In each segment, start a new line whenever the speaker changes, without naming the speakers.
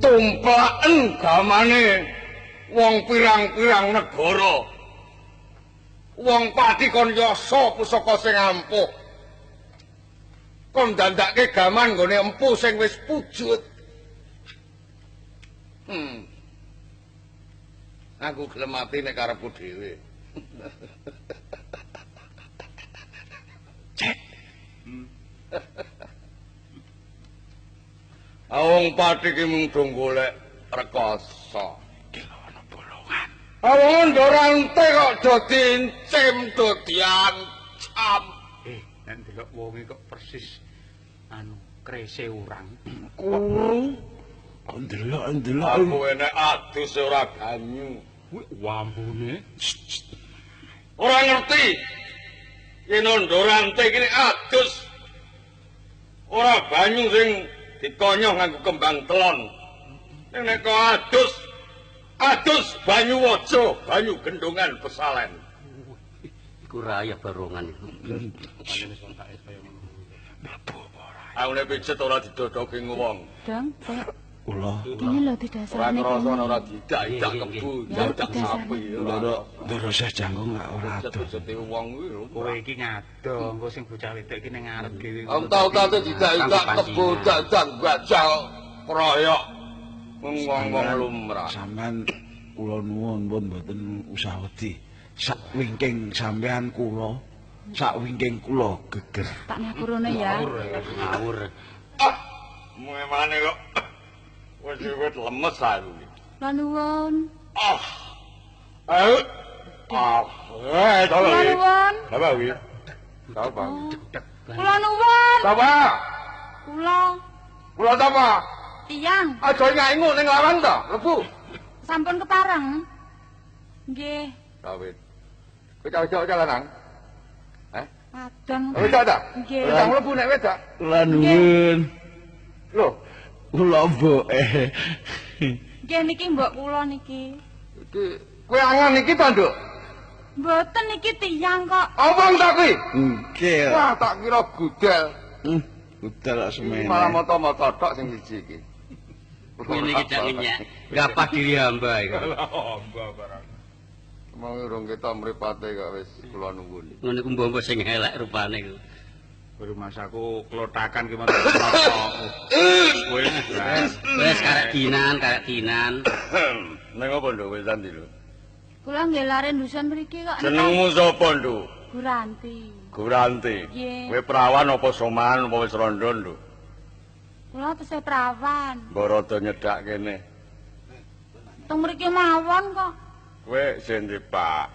Tumplaken gamane wong pirang-pirang negara. Wong Pati kon yasa pusaka sing ampuh. Kon dandake gaman nggone empu sing wis pujut. Aku gelem mati nek karepku dhewe. Cek. Wong Pati ki mung do golek rekoso.
Iki ana bolongan.
Wong Ndorante kok do dincim, do diancam.
Nek ndelok wonge kok persis anu krese urang.
Kuru. Kok ndelok-ndelok.
Aku enek adus ora banyu.
Kuwi wambune.
Ora ngerti. Yen Ndorante iki adus ora banyu sing dikonyoh nganggo kembang telon. Ning nek adus, adus banyu waja, banyu gendongan pesalen.
Iku raya barongan iku.
Aku nek pijet ora didodoki wong.
Dong, Cek.
Kula.
Ini lho didasarne.
Ora krasa ora didak-idak kebu, dak sapi.
Ndoro, ndoro seh jangkung gak ora adoh.
Pijete wong kuwi lho.
Kowe iki ngadoh, engko sing bocah wedok iki ning ngarep dhewe.
Wong tau-tau didak-idak kebu, dak-dak gajal kroyok. Wong-wong lumrah.
Sampeyan kula nuwun pun mboten usah wedi. Sak wingking sampean kula, sak wingking kula geger.
Tak ngapurune ya.
Ngawur.
Ah, memane kok wis wis lemes aku iki.
Kula nuwun.
Ah. Ayo. Ah,
kula nuwun.
Apa kuwi? Sapa?
Kula nuwun.
Sapa?
Kula.
Kula sapa?
Tiyang.
Aja ngaingu ning lawang to, lebu.
Sampun kepareng. Nggih.
Kawit. Kowe cawek-cawek lanang? Heh?
Padang.
Wedok ta?
Nggih.
Wedok mlebu nek wedok.
Kula nuwun.
Lho,
kula mboke.
Nggih niki mbok kula niki.
Iki kowe angan iki ta, Nduk?
Mboten niki tiyang kok.
Omong ta kuwi?
Nggih.
Wah, tak kira gudel.
Gudel kok semene.
Malah mata-mata tok sing siji iki.
Kuwi niki dak ngenyek. Gapah diri hamba iku.
Hamba barang.
Mau urung ketok mripate kok wis kula nuwun.
Ngono iku mbok sing elek rupane iku.
Rumah saku klotakan ki mata.
Wis karek dinan, karek dinan.
Ning apa nduk wis andi lho?
Kula nggih lare ndusun mriki kok.
Jenengmu sapa nduk?
Guranti.
Guranti. Kowe prawan apa soman apa wis rondo nduk?
Kula tesih prawan.
Mbok rada nyedak kene.
Teng mriki mawon kok.
Kowe sing ndi, Pak?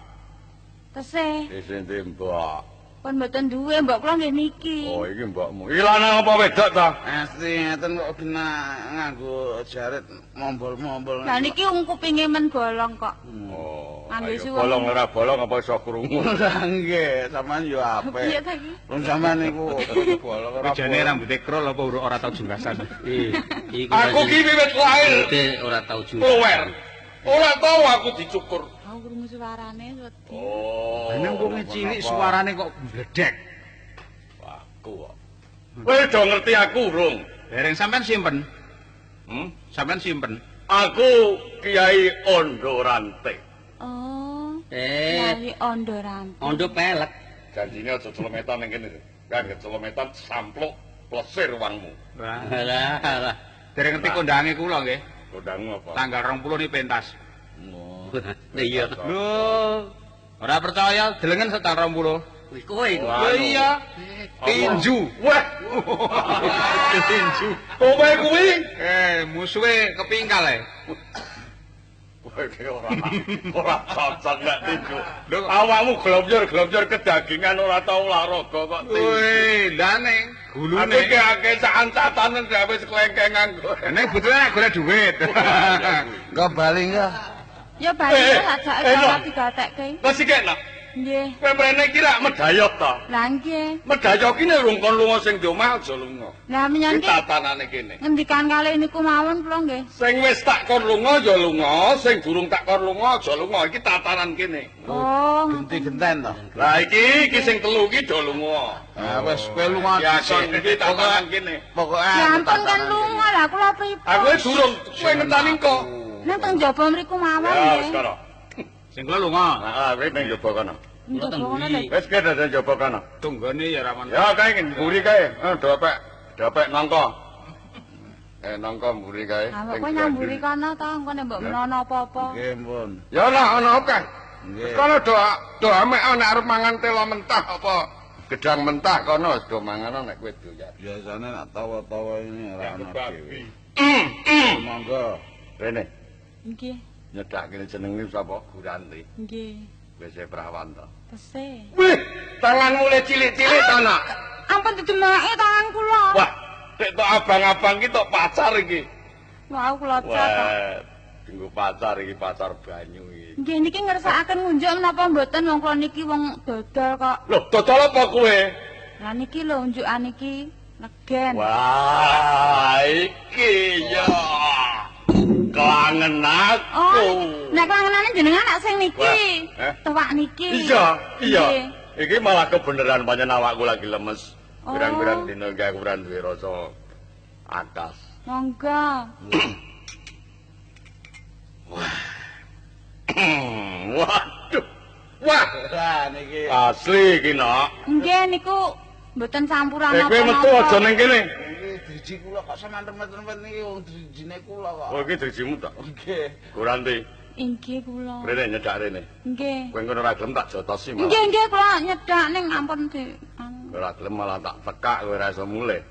Tesih.
Sing ndi, Mbok?
Pun mboten duwe, mbok kula nggih niki.
Oh, iki mbokmu. Iki lanang apa wedok ta?
Asli ngeten kok kena nganggo jarit mombol-mombol.
Lah niki wong kupinge men bolong kok.
Oh.
Nganggo
bolong ora bolong apa iso krungu.
Lah nggih, sampean yo apik.
Piye ta iki?
Wong sampean niku bolong ora.
Jane rambute krol apa ora tau jungkasan.
Iku
aku ki wiwit lahir
ora tau jungkasan.
Luwer. Ora tau aku dicukur.
Aku krungu suarane wedi.
Oh.
Nang wong cilik suarane kok bledek.
Aku kok. Kowe do ngerti aku urung?
Dereng sampean simpen. Sampean simpen.
Aku Kiai Ondorante.
Oh. Kiai Ondorante.
Ondo pelek.
Janjine aja celemetan ning kene. Kan celemetan sampluk plesir wangmu.
Wah.
Alah, alah.
Dereng ngerti kondange kula nggih.
Kondangmu apa?
Tanggal 20 ni pentas.
Oh.
Iya.
Lho, ora percaya delengen sak tanggal 20.
Wis kowe iku.
Lho iya. Tinju.
Wah.
Tinju.
Kowe kuwi
musuhe kepingkal e.
Kowe iki ora cocok nek tinju. Awakmu glomyor-glomyor kedagingan ora tau olahraga kok tinju.
Weh, lha ning gulune.
Aku ki akeh sak-ansatan wis klengkengan kowe.
Ning butuhe golek duit.
Engko bali enggak?
Ya bali lak gak ora digatekke.
Wis iki nak.
Nggih.
Kowe mrene iki rak medayot ta?
Lah nggih.
Medayot ki nek rung kon lunga sing di omah aja lunga.
Lah menyan
ki tatanane kene.
Ngendikan kalih niku mawon kula nggih.
Sing wis tak kon lunga ya lunga, sing durung tak kon lunga aja lunga. Iki tatanan kene.
Oh,
genti-genten to.
Lah iki iki sing telu iki do lunga.
Ah wis kowe lunga
dhisik. Iki tatanan kene.
Pokoke
ya ampun kan lunga lah kula pripun.
Aku durung kowe ngenteni kok.
Nang teng jaba mriku mawon
nggih. Ya wis kono.
Sing kula lunga.
Heeh, kowe nang jaba kono.
Kula teng mburi.
Wis kowe nang jaba kono.
Tunggone ya ra men.
Ya kae mburi kae. Dopek, dopek nangka. Nangka mburi kae.
Ha kok nang mburi kono to, engko nek mbok menono apa-apa.
Nggih, pun.
Ya lah ana akeh. Wis kono do do amek nek arep mangan telo mentah apa gedang mentah kono wis do mangan nek kowe doyan.
Biasane nek tawa-tawa ini ora ana dhewe. Monggo.
Rene.
Nggih.
Nyedhakne jenenge sapa? Guranti.
Nggih.
Wis prawan to.
Tesih.
Wih, tanganmu le cilik-cilik to, Nak.
Ampun didemake tangan kula.
Wah, nek tok abang-abang iki tok pacar iki.
Wah, kula cat.
Tunggu pacar iki, pacar banyu iki.
Nggih niki ngersakaken ngunjuk menapa mboten wong kula niki wong dodol kok.
Lho, dodol apa kowe?
Lah niki lho unjukan niki legen.
Wah, iki ya. Kelangen aku.
Oh, nek kelangenane jenengan nak sing niki. Tuwak niki.
Iya, iya. Iki malah kebeneran pancen awakku lagi lemes. Pirang-pirang dina iki aku ora duwe rasa akas.
Monggo.
Waduh. Wah,
niki
asli iki, Nak.
Nggih niku mboten campuran apa-apa.
Kowe metu aja ning kene.
Iki driji kula kok sampean remet-remet niki wong drijine kula kok.
Oh, iki drijimu ta?
Nggih.
Guranti.
Inggih kula.
Rene nyedak rene.
Nggih.
Kowe ngono ora gelem tak jotosi malah.
Nggih, nggih kula nyedak ning ampun di.
Ora gelem malah tak tekak kowe ora iso mulih.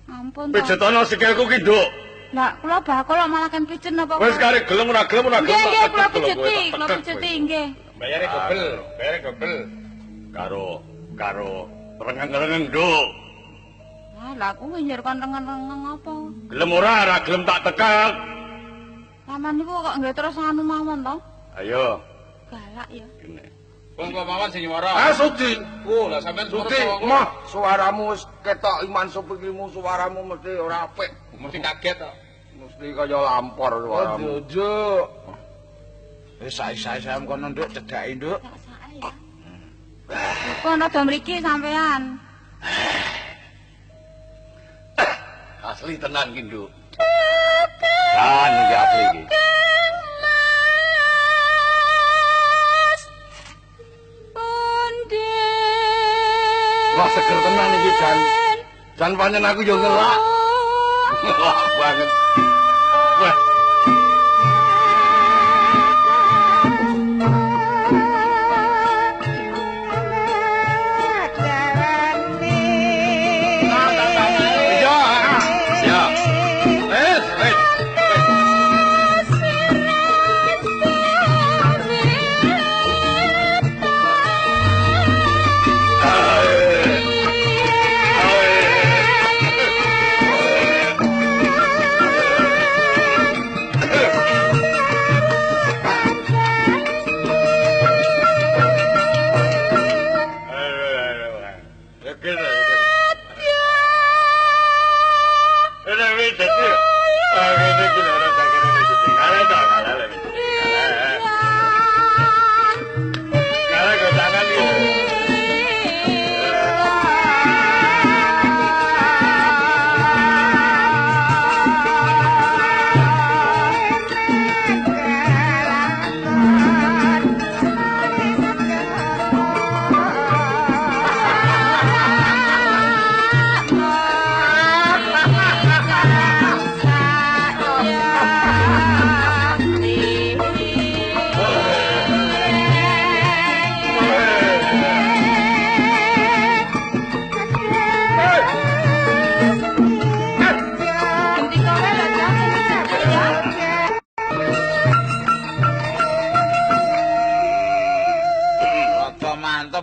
Ampun.
Pijetono sikilku ki, Nduk.
Lah kula bakal kok malah kan pijet napa.
Wis kare gelem ora gelem ora gelem.
Nggih, kula pijeti, kula pijeti nggih.
Bayare dobel, bayare dobel.
Karo karo rengeng-rengeng, Nduk.
Ah, lah aku nyer kon rengeng-rengeng apa?
Gelem ora, ora gelem tak tekak.
Paman niku kok nggih terus anu mawon to?
Ayo.
Galak ya.
Kene.
Wong kok mawon sing nyuwara.
Ah, Sudi.
Oh, lah sampean
Sudi, mah suaramu wis ketok iman supikimu suaramu mesti ora apik.
Mesti kaget to.
Mesti kaya lampor suaramu.
Ojo. Wis sae-sae kono Nduk cedhake Nduk.
Sak sae ya. Kok rada mriki sampean.
Asli tenan ki, Nduk. Kan iki asli iki. Wah, seger tenan iki, Jan. Jan pancen aku yo ngelak. Ngelak banget. Wah. Ya, ya. Wes, wes.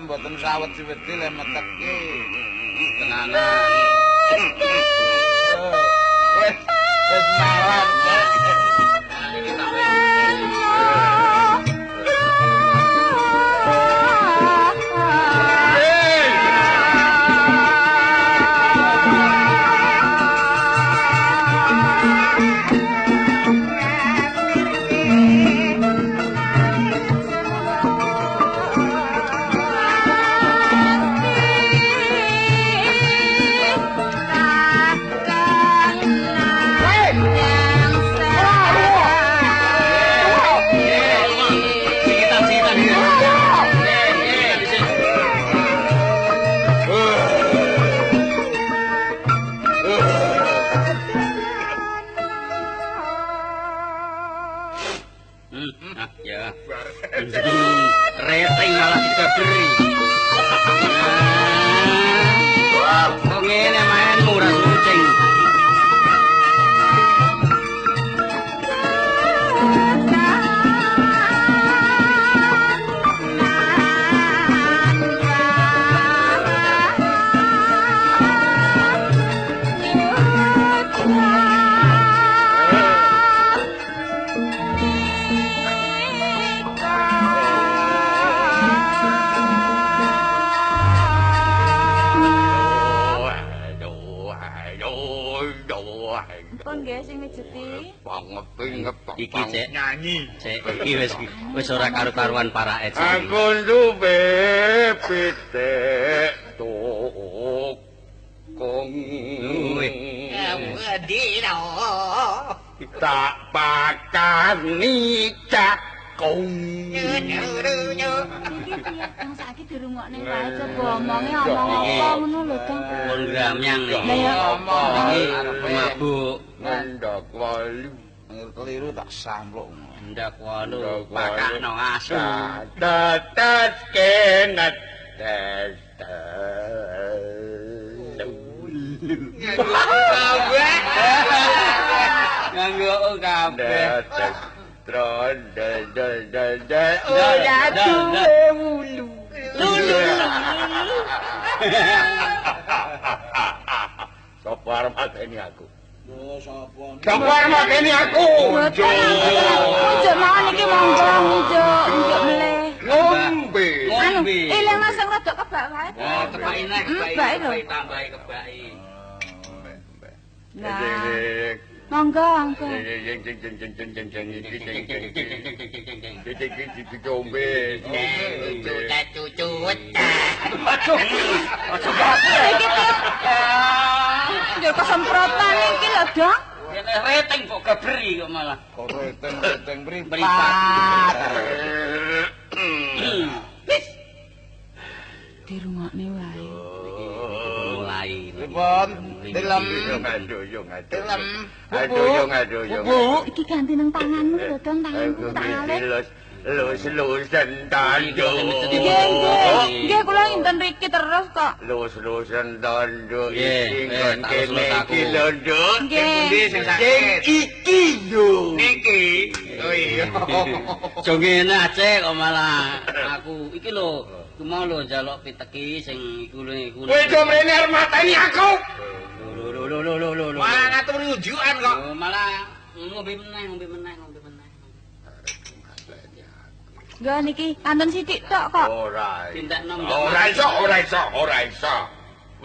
Mboten sawet-wedi le meteki. Tenanan. Wis wis malan.
Rating malah diberi. Kok ngene mainmu ora kucing. Iki cek
nyanyi
cek iki wis ora karu-karuan parake cek.
Aku duwe pitik tukung. Tak pakani cakung.
Iki piye Kang saiki dirungokne wae coba omonge omong apa ngono lho Kang.
Pun gramyang iki.
Iki
mabuk.
Ngendak walu.
Keliru tak sampluk.
Ndak walu pakakno asu.
Tetes kenet tes.
Nganggo kabeh.
Tron del del del del. Ora duwe wulu.
Lulu.
Sopo arep mateni aku?
Lho sapa?
Sopo arep mateni aku?
Njuk mawon iki monggo njuk, njuk meleh.
Ngombe.
Anu, eling langsung rada kebak wae.
Oh, kebaki nek kebaki tambahi kebaki.
Nah. Monggo, monggo. Iki yo kesemprotan iki lho, Dong.
Nek rating kok gabri kok malah.
Kok rating mripat.
Wis. Dirungokne wae.
Mulai.
Pripun? Tilem. Tilem. Bu.
Iki ganti nang tanganmu lho, Dong, tanganku tak ngalih.
Lus-lusen tanduk.
Nggih, nggih. Nggih kula inten mriki terus kok.
Lus-lusen tanduk iki nggon kene iki lho, Nduk.
Nggih.
Sing iki lho. Niki.
Oh iya.
Aja ngene Aceh kok malah aku iki lho, ku mau lho njaluk piteki sing iku lho iku.
Kowe do mrene arep mateni aku.
Lho lho lho lho lho lho.
Malah ngaturi unjukan kok.
Oh, malah ngombe meneh, ngombe meneh, ngombe meneh.
Nggih niki kantun sithik tok kok.
Ora.
Tindak nom.
Ora iso, ora iso, ora iso.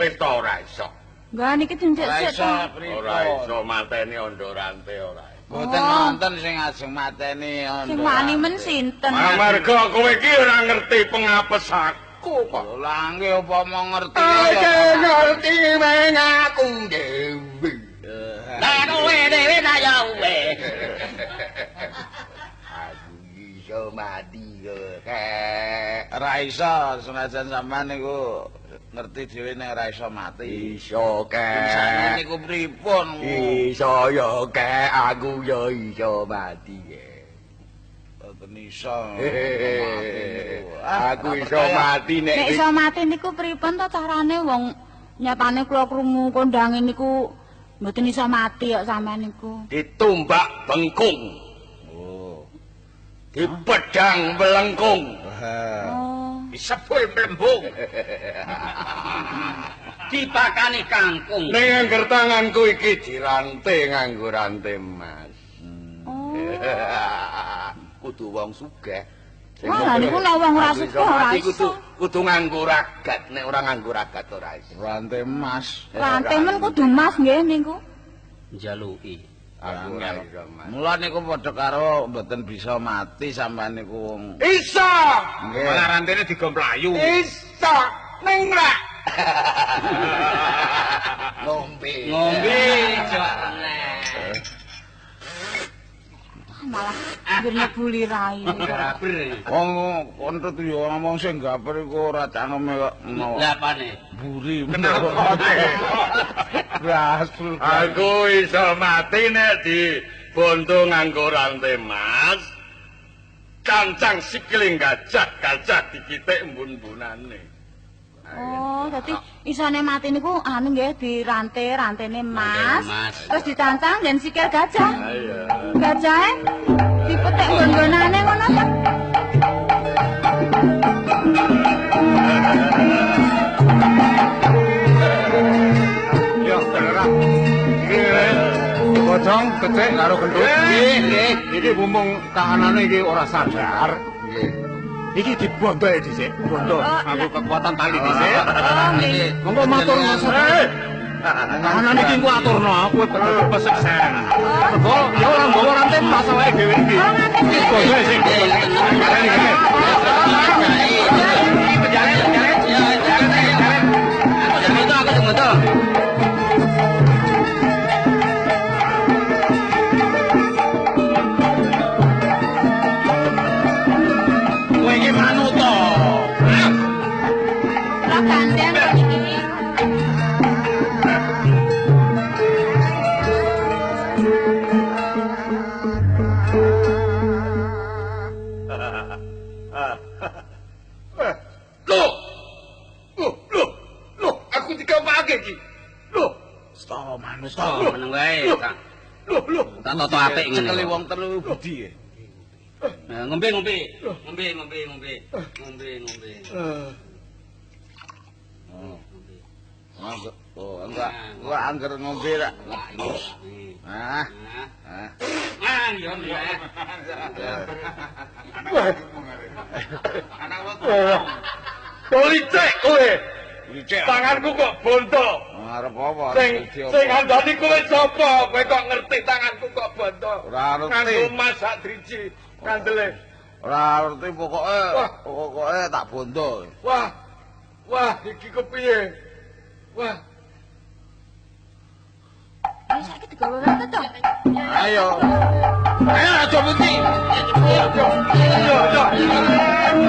Wis to ora iso.
Nggih niki dincek sik to.
Ora iso mateni ondo rante ora.
Mboten wonten sing ajeng mateni ondo.
Sing wani men sinten?
Amarga kowe iki ora ngerti pengapes aku kok.
Lah nggih upama ngerti.
Aja ngerti meng aku dhewe.
Lah kowe dhewe ta ya kowe.
Aku iso mati kok.
Ora iso senajan sampean niku ngerti dhewe nek ora iso mati.
Iso kek.
Sampeyan niku pripun?
Iso ya kek, aku ya iso mati kek.
Mboten iso.
Aku iso mati nek
Nek iso mati niku pripun to carane wong nyatane kula krungu kondange niku mboten iso mati kok sampean niku.
Ditumbak bengkung.
Oh.
Dipedang melengkung.
Oh.
Disebul mlembung.
Dipakani kangkung.
Ning angger tanganku iki dirante nganggo rante emas.
Oh.
Kudu wong sugih.
Wah, niku nek wong ora sugih ora iso.
Kudu nganggo ragat, nek ora nganggo ragat ora iso.
Rante emas.
Rante men kudu emas nggih niku.
Njaluki.
Aku ora iso mati.
Mula niku padha karo mboten bisa mati sampean niku wong.
Iso.
Malah rantene digo mlayu.
Iso. Ning rak. Ngombe.
Ngombe jok meneh.
Malah anggere nyebuli rai.
Gaber.
Wong kontut yo ngomong sing gaber iku ora cangkeme kok.
Lha apane?
Buri. Rasul.
Aku iso mati nek dibondo nganggo rante emas. Cancang sikile gajah, gajah dikitik embun-embunane.
Oh, dadi isane mati niku anu nggih dirante, rantene emas. Terus dicancang nggen sikil gajah.
Iya.
Gajahe dipetik embun-embunane ngono ta.
Yo, ora. Bocong kecek karo gendut.
Nggih, nggih.
Iki mumpung kahanane iki ora sadar. Nggih. Iki dibondoe dhisik, bondo nganggo kekuatan tali dhisik.
Oh, nggih.
Monggo matur nuwun. Kahanane iki engko aturno aku betul peseksen. Mergo ya ora nggawa rantai mas awake dhewe iki. Iki bondoe sing.
Aku sing metu.
Kowe iki manut to.
Lah gantian kok niki.
Loh. Loh, loh. Loh, aku dikapake iki. Loh,
Sto manut
To, meneng wae.
loh, loh.
Tak toto apik ngene.
Cekeli wong telu budi.
Nah, ngombe, ngombe. Ngombe, ngombe, ngombe. Ngombe, ngombe.
Oh. Oh, enggak. Gua angger ngombe rak. Ah. Ah.
Ah, yo yo.
Policek kowe.
Licik.
Tanganku kok bonto.
Arep apa?
Sing sing ngandani kowe sapa? Kowe kok ngerti tanganku kok bonto?
Ora ngerti.
Nganggo mas sak driji kandele.
Ora ngerti pokoke, pokoke tak bondo.
Wah. Wah, iki kepiye? Wah,
Ayo saiki digawa wae to.
Ayo. Ayo aja putih.
yo yo yo.